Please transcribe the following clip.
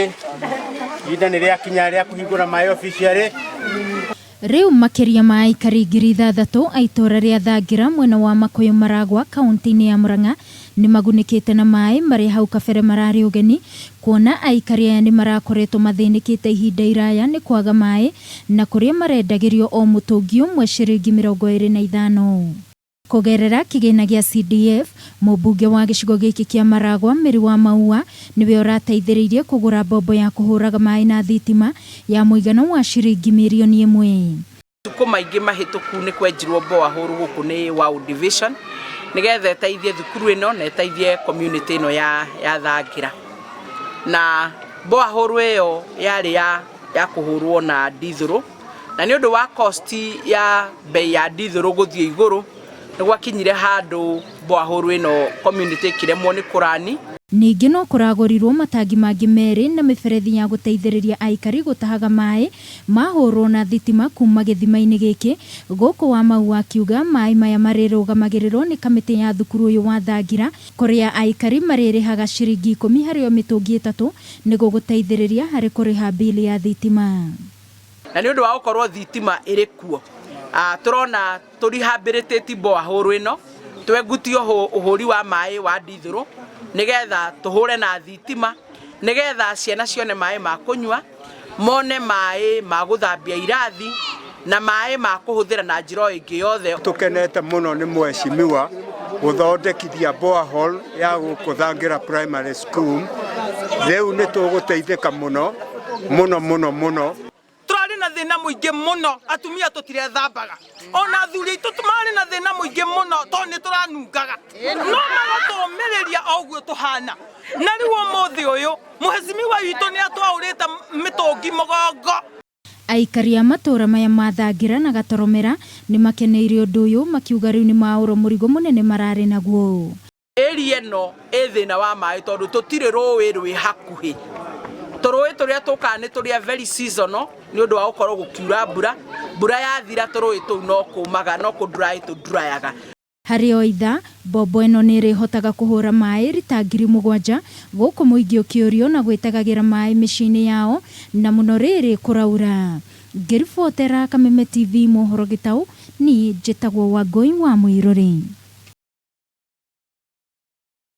Ihinda nĩ rĩakinya rĩa kũhingũra maĩ officially. Rĩu makĩria ma aikari 6,000 a itũũra rĩa Thangira mwena wa Makuyu Maragwa kaunti-inĩ ya Murang'a nĩ magunĩkĩte na maĩ marĩa hau kabere mararĩ ũgeni kuona aikari aya nĩ marakoretwo mathĩnĩkĩte ihinda iraya nĩ kwaga maĩ na kũrĩa marendagĩrio o mũtũngi ũmwe ciringi 25. Kũgerera kĩgĩna gĩa CDF, mũmbunge wa gĩcigo gĩkĩ kĩa Maragwa Mary wa Maua nĩwe ũrateithĩrĩirie kũgũra mbombo ya kũhũraga maĩ na thitima ya mũigana wa ciringi mirioni ĩmwe. Matukũ maingĩ mahĩtũku nĩ kwenjirwo borehole gũkũ nĩ Wau Division nĩgetha ĩteithie thukuru ĩno na ĩteithie community ĩno ya, ya Thangira. Na borehole ĩyo yarĩ ya, ya kũhũrwo na ndithũrũ na nĩ ũndũ wa cost ya bei ya ndithũrũ gũthiĩ igũrũ nĩ gwakinyire handũ borehole ĩno community ĩkĩremwo nĩ kũrani. Ningĩ no kũragũrirwo matangi mangĩ merĩ na mĩberethi ya gũteithĩrĩria aikari gũtahaga maĩ mahũrwo na thitima kuma gĩthima-inĩ gĩkĩ, gũkũ Wamaua akiuga maĩ maya marĩrũgamagĩrĩrwo nĩ kamĩtĩ ya thukuru ũyũ wa Thangira kũrĩa aikari marĩrĩhaga ciringi ikũmi harĩ o mĩtũngi ĩtatũ nĩguo gũteithĩrĩria harĩ kũrĩha mbili ya thitima. Na nĩ ũndũ wa gũkorwo thitima ĩrĩ kuo, tũrona tũ rehabilitate borehole ĩno, twengutie ũhũri wa maĩ wa ndithũrũ nĩgetha tũhũre na thitima, nĩgetha ciana cione maĩ ma kũnyua, mone maĩ ma gũthambia irathi na maĩ ma kũhũthĩra na njĩra o ĩngĩ yothe. Tũkenete mũno nĩ mheshimiwa gũthondekithia borehole ya gũkũ Thangira Primary School. Rĩu nĩ tũgũteithĩka mũno mũno mũno mũno. Tũrarĩ na thĩna mũingĩ mũno, atumia tũtirethambaga, ona athuri aitũ marĩ na thĩna mũingĩ mũno tondũ nĩ tũranungaga, no magatũmĩrĩria o ũguo tũhana. Na rĩu ũmũthĩ ũyũ mũhecimiwa witũ nĩ atwaũrĩte mĩtũngi mũgongo. Aikari a matũũra maya ma Thangira na Gatoromera nĩ makeneire ũndũ ũyũ makiuga rĩu nĩ maũrwo mũrigo mũnene mararĩ naguo. Area ĩno ĩ thĩna wa maĩ tondũ tũtirĩ rũĩ rwĩ hakuhĩ. Tũrũĩ tũrĩa tũkaga nĩ tũrĩa very seasonal nĩ ũndũ wa gũkorwo gũkiura mbura. Mbura yathira tũrũĩ tũu no kũmaga no kũ dry tũ dryaga. Harĩ o ithaa, mbombo ĩno nĩ ĩrĩhotaga kũhũra maĩ rita 7,000 gũkũ mũingĩ ũkĩũrio na gwĩtegagĩra maĩ mĩciĩ-inĩ yao na mũno rĩrĩ kũraura. Ngĩribotera Kameme TV mohoro Gĩtaũ, niĩ njĩtagwo Wangũi wa Mũirũrĩ.